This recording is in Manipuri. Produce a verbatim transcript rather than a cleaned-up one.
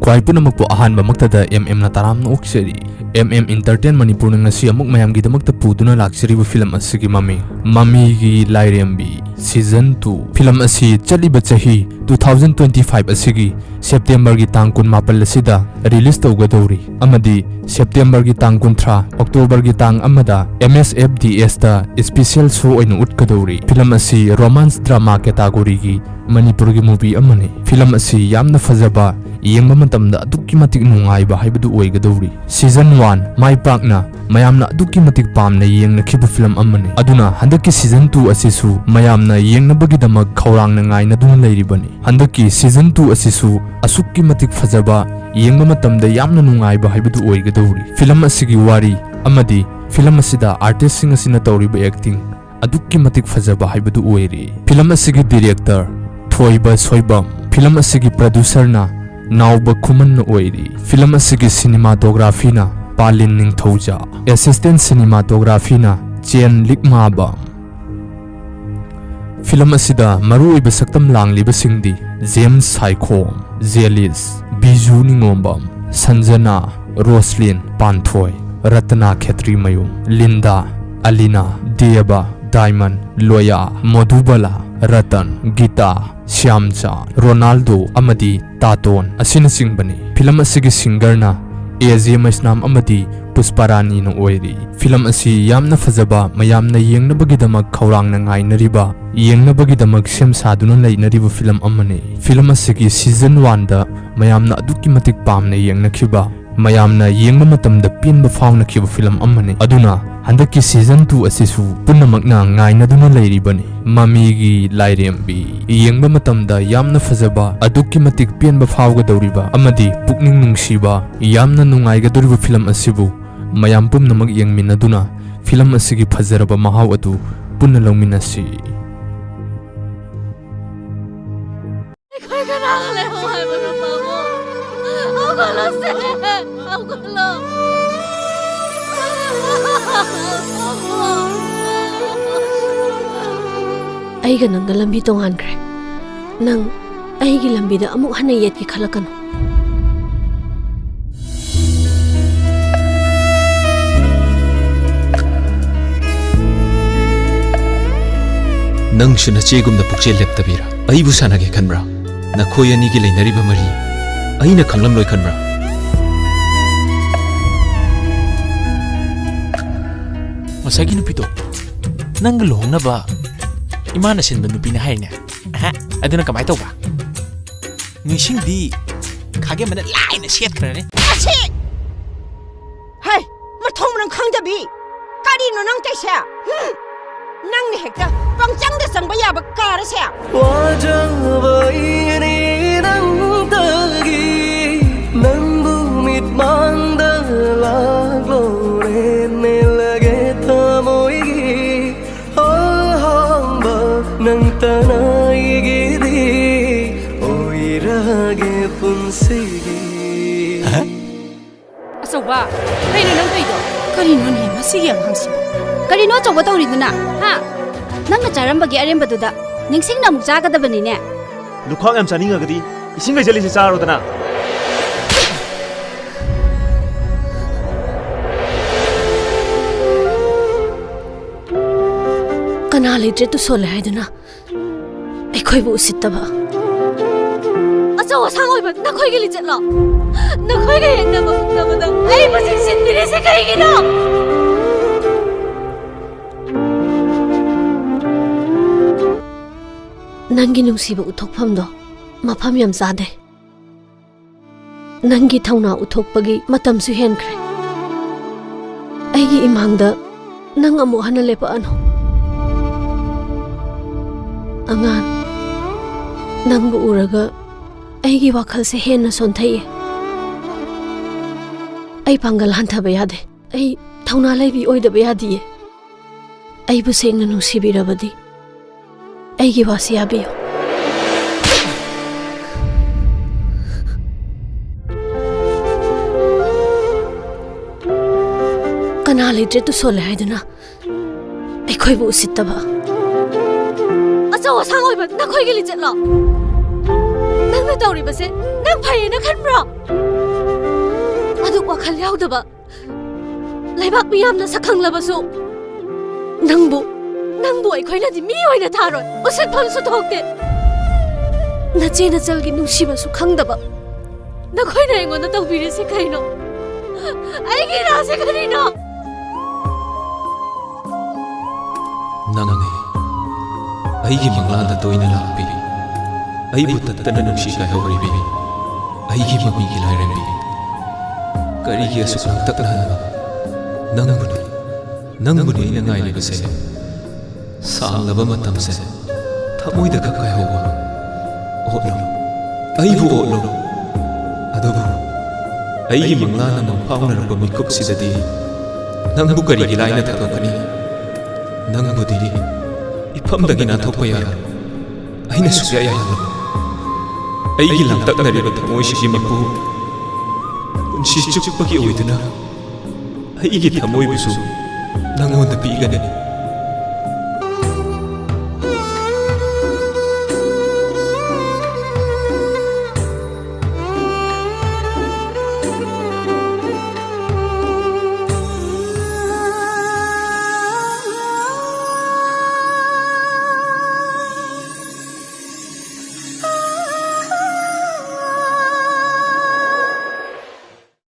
ꯚꯥꯏ ꯄꯨꯝꯅꯃꯛꯄꯨ ꯑꯍꯥꯟꯕꯃꯛꯇꯗ ꯑꯦꯝ ꯑꯦꯝꯅ ꯇꯔꯥꯝꯅ ꯑꯣꯛꯆꯔꯤ꯫ ꯑꯦꯝ ꯑꯦꯝ Entertain ꯃꯅꯤꯄꯨꯔꯅ ꯉꯁꯤ ꯑꯃꯨꯛ ꯃꯌꯥꯝꯒꯤꯗꯃꯛꯇ ꯄꯨꯗꯨꯅ ꯂꯥꯛꯆꯔꯤꯕ ꯐꯤꯂꯝ ꯑꯁꯤꯒꯤ ꯃꯃꯤꯡ ꯃꯃꯤꯒꯤ ꯂꯥꯏꯔꯦꯝꯕꯤ Season two꯫ ꯐꯤꯂꯝ ꯑꯁꯤ ꯆꯠꯂꯤꯕ ꯆꯍꯤ two thousand twenty five ꯑꯁꯤꯒꯤ ꯁꯦꯞꯇꯦꯝꯕꯔꯒꯤ ꯇꯥꯡ ꯀꯨꯟꯃꯥꯄꯜ ꯑꯁꯤꯗ release ꯇꯧꯒꯗꯧꯔꯤ ꯑꯃꯗꯤ ꯁꯦꯞꯇꯦꯝꯕꯔꯒꯤ ꯇꯥꯡ ꯀꯨꯟꯊ꯭ꯔꯥ, ꯑꯣꯛꯇꯣꯕꯔꯒꯤ ꯇꯥꯡ ꯑꯃꯗ M S F D S ꯇ special show ꯑꯣꯏꯅ ꯎꯠꯀꯗꯧꯔꯤ꯫ ꯐꯤꯂꯝ ꯑꯁꯤ romance drama category ꯒꯤ ꯃꯅꯤꯄꯨꯔꯒꯤ movie ꯑꯃꯅꯤ꯫ ꯐꯤꯂꯝ ꯑꯁꯤ ꯌꯥꯝꯅ ꯐꯖꯕ, ꯌꯦꯡꯕ ꯃꯇꯝꯗ ꯑꯗꯨꯛꯀꯤ ꯃꯇꯤꯛ ꯅꯨꯡꯉꯥꯏꯕ ꯍꯥꯏꯕꯗꯨ ꯑꯣꯏꯒꯗꯧꯔꯤ꯫ Season one ꯃꯥꯏ ꯄꯥꯛꯅ ꯃꯌꯥꯝꯅ ꯑꯗꯨꯛꯀꯤ ꯃꯇꯤꯛ ꯄꯥꯝꯅ ꯌꯦꯡꯅꯈꯤꯕ ꯐꯤꯂꯝ ꯑꯃꯅꯤ꯫ ꯑꯗꯨꯅ ꯍꯟꯗꯛꯀꯤ Season two ꯑꯁꯤꯁꯨ ꯃꯌꯥꯝꯅ ꯌꯦꯡꯅꯕꯒꯤꯗꯃꯛ ꯈꯧꯔꯥꯡꯅ ꯉꯥꯏꯅꯗꯨꯅ ꯂꯩꯔꯤꯕꯅꯤ꯫ ꯍꯟꯗꯛꯀꯤ Season two ꯑꯁꯤꯁꯨ ꯑꯁꯨꯛꯀꯤ ꯃꯇꯤꯛ ꯐꯖꯕ, ꯌꯦꯡꯕ ꯃꯇꯝꯗ ꯌꯥꯝꯅ ꯅꯨꯡꯉꯥꯏꯕ ꯍꯥꯏꯕꯗꯨ ꯑꯣꯏꯒꯗꯧꯔꯤ꯫ ꯐꯤꯂꯝ ꯑꯁꯤꯒꯤ ꯋꯥꯔꯤ ꯑꯃꯗꯤ ꯐꯤꯂꯝ ꯑꯁꯤꯗ artist ꯁꯤꯡ ꯑꯁꯤꯅ ꯇꯧꯔꯤꯕ acting ꯑꯗꯨꯛꯀꯤ ꯃꯇꯤꯛ ꯐꯖꯕ ꯍꯥꯏꯕꯗꯨ ꯑꯣꯏꯔꯤ꯫ ꯐꯤꯂꯝ ꯑꯁꯤꯒꯤ director ꯊꯣꯏꯕ ꯁꯣꯏꯕꯝ, ꯐꯤꯂꯝ ꯑꯁꯤꯒꯤ producer ꯅ ꯅꯥꯎꯕ ꯈꯨꯃꯟꯅ ꯑꯣꯏꯔꯤ꯫ ꯐꯤꯂꯝ ꯑꯁꯤꯒꯤ cinematography ꯅ ꯄꯥꯂꯤꯟ ꯅꯤꯡꯊꯧꯖꯥ, assistant cinematography ꯅ ꯆꯦꯟ ꯂꯤꯛꯃꯥꯕꯝ꯫ ꯐꯤꯂꯝ ꯑꯁꯤꯗ ꯃꯔꯨꯑꯣꯏꯕ ꯁꯛꯇꯝ ꯂꯥꯡꯂꯤꯕꯁꯤꯡꯗꯤ ꯖꯦꯝꯁ ꯁꯥꯏꯈꯣꯝ, ꯖꯦꯂꯤꯁ, ꯕꯤꯖꯨ ꯅꯤꯉꯣꯝꯕꯝ, ꯁꯟꯖꯅꯥ, ꯔꯣꯁꯂꯤꯟ ꯄꯥꯟꯊꯣꯏ, ꯔꯇꯅꯥ ꯈꯦꯇ꯭ꯔꯤꯃꯌꯨꯝ, ꯂꯤꯟꯗꯥ, ꯑꯂꯤꯅꯥ, ꯗꯦꯕ, ꯗꯥꯏꯃꯟ, ꯂꯣꯌꯥ, ꯃꯣꯙꯨꯕꯂꯥ, ꯔꯇꯟ, ꯒꯤꯇꯥ, ꯁ꯭ꯌꯥꯝꯆꯥꯟ, ꯔꯣꯅꯥꯜꯗꯣ ꯑꯃꯗꯤ ꯇꯥꯇꯣꯟ ꯑꯁꯤꯅꯆꯤꯡꯕꯅꯤ꯫ ꯐꯤꯂꯝ ꯑꯁꯤꯒꯤ singer ꯅ ꯑꯦ ꯖꯦ ꯃꯩꯁꯅꯥꯝ ꯑꯃꯗꯤ ꯄꯨꯁꯄꯥꯔꯥꯅꯤꯅ ꯑꯣꯏꯔꯤ꯫ ꯐꯤꯂꯝ ꯑꯁꯤ ꯌꯥꯝꯅ ꯐꯖꯕ, ꯃꯌꯥꯝꯅ ꯌꯦꯡꯅꯕꯒꯤꯗꯃꯛ ꯈꯧꯔꯥꯡꯅ ꯉꯥꯏꯅꯔꯤꯕ, ꯌꯦꯡꯅꯕꯒꯤꯗꯃꯛ ꯁꯦꯝ ꯁꯥꯗꯨꯅ ꯂꯩꯅꯔꯤꯕ ꯐꯤꯂꯝ ꯑꯃꯅꯤ꯫ ꯐꯤꯂꯝ ꯑꯁꯤꯒꯤ Season one ꯗ ꯃꯌꯥꯝꯅ ꯑꯗꯨꯛꯀꯤ ꯃꯇꯤꯛ ꯄꯥꯝꯅ ꯌꯦꯡꯅꯈꯤꯕ, ꯃꯌꯥꯝꯅ ꯌꯦꯡꯕ ꯃꯇꯝꯗ ꯄꯦꯟꯕ ꯐꯥꯎꯅꯈꯤꯕ ꯐꯤꯂꯝ ꯑꯃꯅꯤ꯫ ꯑꯗꯨꯅ ꯍꯟꯗꯛꯀꯤ Season two ꯑꯁꯤꯁꯨ ꯄꯨꯝꯅꯃꯛꯅ ꯉꯥꯏꯅꯗꯨꯅ ꯂꯩꯔꯤꯕꯅꯤ꯫ ꯃꯃꯤꯒꯤ ꯂꯥꯏꯔꯦꯝꯕꯤ꯫ ꯌꯦꯡꯕ ꯃꯇꯝꯗ ꯌꯥꯝꯅ ꯐꯖꯕ, ꯑꯗꯨꯛꯀꯤ ꯃꯇꯤꯛ ꯄꯦꯟꯕ ꯐꯥꯎꯒꯗꯧꯔꯤꯕ ꯑꯃꯗꯤ ꯄꯨꯛꯅꯤꯡ ꯅꯨꯡꯁꯤꯕ, ꯌꯥꯝꯅ ꯅꯨꯡꯉꯥꯏꯒꯗꯧꯔꯤꯕ ꯐꯤꯂꯝ ꯑꯁꯤꯕꯨ ꯃꯌꯥꯝ ꯄꯨꯝꯅꯃꯛ ꯌꯦꯡꯃꯤꯟꯅꯗꯨꯅ ꯐꯤꯂꯝ ꯑꯁꯤꯒꯤ ꯐꯖꯔꯕ ꯃꯍꯥꯎ ꯑꯗꯨ ꯄꯨꯟꯅ ꯂꯧꯃꯤꯟꯅꯁꯤ꯫ ꯑꯩꯈꯣꯏ ꯀꯅꯥꯒ ꯂꯩꯍꯧ ꯍꯥꯏꯕꯅꯣ, ꯄꯥꯕꯨꯡ? ꯍꯧꯒꯠꯂꯣꯁꯦ, ꯍꯧꯒꯠꯂꯣ꯫ ꯑꯩꯒ ꯅꯪꯒ ꯂꯝꯕꯤ ꯇꯣꯉꯥꯟꯈ꯭ꯔꯦ꯫ ꯅꯪ ꯑꯩꯒꯤ ꯂꯝꯕꯤꯗ ꯑꯃꯨꯛ ꯍꯟꯅ ꯌꯦꯠꯀꯦ ꯈꯜꯂꯛꯀꯅꯨ꯫ ꯅꯪꯁꯨ ꯅꯆꯦꯒꯨꯝꯅ ꯄꯨꯛꯆꯦꯜ ꯂꯦꯞꯇꯕꯤꯔꯥ? ꯑꯩꯕꯨ ꯁꯥꯟꯅꯒꯦ ꯈꯟꯕ꯭ꯔꯥ? ꯅꯈꯣꯏ ꯑꯅꯤꯒꯤ ꯂꯩꯅꯔꯤꯕ ꯃꯔꯤ ꯑꯩꯅ ꯈꯪꯂꯝꯂꯣꯏ ꯈꯟꯕ꯭ꯔꯥ? ꯉꯁꯥꯏꯒꯤ ꯅꯨꯄꯤꯗꯣ ꯅꯪꯒ ꯂꯨꯍꯣꯡꯅꯕ ꯏꯃꯥꯅ ꯁꯤꯟꯕ ꯅꯨꯄꯤꯅ ꯍꯥꯏꯔꯤꯅꯦ꯫ ꯑꯍ, ꯑꯗꯨꯅ ꯀꯃꯥꯏ ꯇꯧꯕ? ꯅꯤꯡꯁꯤꯡꯗꯤ ꯈꯥꯒꯦꯝꯕꯅ ꯂꯥꯏꯅ ꯁꯦꯠꯈ꯭ꯔꯅꯤ꯫ ꯑꯁꯤ! ꯍꯩ! ꯃꯊꯣꯡ ꯃꯔꯝ ꯈꯪꯗꯕꯤ! ꯀꯔꯤꯅꯣ ꯅꯪ ꯇꯧꯏꯁꯦ? ꯍꯨꯝ! ꯅꯪꯅ ꯍꯦꯛꯇ ꯄꯪꯆꯪꯗ ꯆꯪꯕ ꯌꯥꯕ ꯀꯥꯔꯁꯦ꯫ ꯋꯥꯖꯕꯩꯅꯤ ꯅꯪꯗꯒꯤ ꯅꯪꯕꯨ ꯃꯤꯠꯃꯥꯡꯗ ꯂꯥꯛꯂꯣꯔꯦ ꯃꯦꯜꯂꯒꯦ ꯊꯃꯣꯏꯒꯤ ꯑꯍꯥꯡꯕ ꯅꯪꯇꯅ ꯑꯩꯒꯤꯗꯤ ꯑꯣꯏꯔꯒꯦ ꯄꯨꯟꯁꯤꯒꯤ꯫ ꯑꯆꯧꯕ, ꯀꯩꯅꯣ ꯅꯪ ꯇꯧꯔꯤꯗꯣ? ꯀꯔꯤꯅꯣꯅꯦ ꯃꯁꯤꯒꯤ ꯑꯉꯥꯡꯁꯤꯕꯨ? ꯀꯔꯤꯅꯣ ꯑꯆꯧꯕ ꯇꯧꯔꯤꯗꯨꯅ? ꯍꯥ? ꯅꯪꯅ ꯆꯥꯔꯝꯕꯒꯤ ꯑꯔꯦꯝꯕꯗꯨꯗ ꯅꯤꯡꯁꯤꯡꯅ ꯑꯃꯨꯛ ꯆꯥꯒꯗꯕꯅꯤꯅꯦ꯫ ꯂꯨꯈꯥꯛ ꯌꯥꯝ ꯆꯥꯅꯤꯡꯉꯒꯗꯤ ꯏꯁꯤꯡ ꯂꯩꯖꯂꯤꯁꯦ ꯆꯥꯔꯣꯗꯅ꯫ ꯀꯅꯥ ꯂꯩꯇ꯭ꯔꯦ ꯇꯨꯁꯣꯜꯂꯦ ꯍꯥꯏꯗꯨꯅ ꯑꯩꯈꯣꯏꯕꯨ ꯎꯁꯤꯠꯇꯕ? ꯑꯆꯧ ꯑꯁꯥꯡ ꯑꯣꯏꯕ ꯅꯈꯣꯏꯒꯤ ꯂꯤꯆꯠꯂꯣ? ꯅꯈꯣꯏꯒ ꯌꯦꯡꯅꯕ ꯎꯠꯅꯕꯗ ꯑꯩꯕꯨ ꯆꯤꯡꯁꯤꯟꯕꯤꯔꯤꯁꯦ ꯀꯔꯤꯒꯤꯅꯣ? ꯅꯪꯒꯤ ꯅꯨꯡꯁꯤꯕ ꯎꯠꯊꯣꯛꯐꯝꯗꯣ ꯃꯐꯝ ꯌꯥꯝ ꯆꯥꯗꯦ꯫ ꯅꯪꯒꯤ ꯊꯧꯅꯥ ꯎꯠꯊꯣꯛꯄꯒꯤ ꯃꯇꯝꯁꯨ ꯍꯦꯟꯈ꯭ꯔꯦ꯫ ꯑꯩꯒꯤ ꯏꯃꯥꯡꯗ ꯅꯪ ꯑꯃꯨꯛ ꯍꯟꯅ ꯂꯦꯞꯄꯛꯑꯅꯨ꯫ ꯑꯉꯥꯟ, ꯅꯪꯕꯨ ꯎꯔꯒ ꯑꯩꯒꯤ ꯋꯥꯈꯜꯁꯦ ꯍꯦꯟꯅ ꯁꯣꯟꯊꯩꯌꯦ꯫ ꯑꯩ ꯄꯥꯡꯒꯜ ꯍꯟꯊꯕ ꯌꯥꯗꯦ꯫ ꯑꯩ ꯊꯧꯅꯥ ꯂꯩꯕꯤ ꯑꯣꯏꯗꯕ ꯌꯥꯗꯤꯌꯦ꯫ ꯑꯩꯕꯨ ꯁꯦꯡꯅ ꯅꯨꯡꯁꯤꯕꯤꯔꯕꯗꯤ ꯑꯩꯒꯤ ꯋꯥꯁꯤ ꯌꯥꯕꯤꯌꯨ꯫ ꯀꯅꯥ ꯂꯩꯇ꯭ꯔꯦ ꯇꯨꯁꯣꯜꯂꯦ ꯍꯥꯏꯗꯨꯅ ꯑꯩꯈꯣꯏꯕꯨ ꯎꯁꯤꯠꯇꯕ? ꯑꯆꯧ ꯑꯁꯥꯡ ꯑꯣꯏꯕ ꯅꯈꯣꯏꯒꯤ ꯂꯤꯆꯠꯂꯣ? ꯅꯪꯅ ꯇꯧꯔꯤꯕꯁꯦ ꯅꯪ ꯐꯩꯌꯦꯅ ꯈꯟꯕ꯭ꯔꯣ? ꯑꯗꯨꯛ ꯋꯥꯈꯜ ꯌꯥꯎꯗꯕ ꯂꯩꯕꯥꯛ ꯃꯤꯌꯥꯝꯅ ꯁꯛꯈꯪꯂꯕꯁꯨ ꯅꯪꯕꯨ ꯅꯪꯕꯨ ꯑꯩꯈꯣꯏꯅꯗꯤ ꯃꯤ ꯑꯣꯏꯅ ꯊꯥꯔꯣꯏ, ꯎꯁꯤꯠꯐꯝꯁꯨ ꯊꯣꯛꯇꯦ꯫ ꯅꯆꯦ ꯅꯆꯜꯒꯤ ꯅꯨꯡꯁꯤꯕꯁꯨ ꯈꯪꯗꯕ ꯅꯈꯣꯏꯅ ꯑꯩꯉꯣꯟꯗ ꯇꯧꯕꯤꯔꯤꯁꯤ ꯀꯩꯅꯣ? ꯑꯩꯒꯤ ꯏꯔꯥꯁꯦ ꯀꯔꯤꯅꯣ? ꯅꯪꯅꯤ ꯑꯩꯒꯤ ꯃꯪꯂꯥꯟꯗ ꯇꯣꯏꯅ ꯂꯥꯛꯄꯤ, ꯑꯩꯕꯨ ꯇꯠꯇꯅ ꯅꯨꯡꯁꯤ ꯀꯥꯏꯍꯧꯔꯤꯕꯤ, ꯑꯩꯒꯤ ꯃꯃꯤꯒꯤ ꯂꯥꯏꯔꯦꯝꯕꯤ꯫ ꯀꯔꯤꯒꯤ ꯑꯁꯨꯛ ꯂꯥꯡꯇꯛꯅꯍꯟꯕ? ꯅꯪꯕꯨꯅꯤ, ꯅꯪꯕꯨꯅꯤ ꯑꯩꯅ ꯉꯥꯏꯔꯤꯕꯁꯦ꯫ ꯁꯥꯡꯂꯕ ꯃꯇꯝꯁꯦ ꯊꯃꯣꯏꯗ ꯈꯛ ꯀꯥꯏꯍꯧꯕ꯫ ꯑꯣꯠꯂꯣ, ꯑꯩꯕꯨ ꯑꯣꯠꯂꯣ꯫ ꯑꯗꯨꯕꯨ ꯑꯩꯒꯤ ꯃꯪꯂꯥꯟꯅ ꯃꯪꯐꯥꯎꯅꯔꯛꯄ ꯃꯤꯀꯨꯞꯁꯤꯗꯗꯤ ꯅꯪꯕꯨ ꯀꯔꯤꯒꯤ ꯂꯥꯏꯅ ꯊꯥꯗꯣꯛꯀꯅꯤ? ꯅꯪꯕꯨꯗꯤ ꯏꯐꯝꯗꯒꯤ ꯅꯥꯟꯊꯣꯛꯄ ꯌꯥꯔꯣꯏ꯫ ꯑꯩꯅ ꯁꯨꯛꯌꯥ ꯌꯥꯍꯜꯂꯣꯏ꯫ ꯑꯩꯒꯤ ꯂꯥꯡꯇꯛꯅꯔꯤꯕ ꯊꯃꯣꯏꯁꯤꯒꯤ ꯃꯄꯨ ꯄꯨꯟꯁꯤ ꯆꯨꯞꯄꯒꯤ ꯑꯣꯏꯗꯨꯅ ꯑꯩꯒꯤ ꯊꯃꯣꯏꯕꯨꯁꯨ ꯅꯪꯉꯣꯟꯗ ꯄꯤꯒꯅꯤ꯫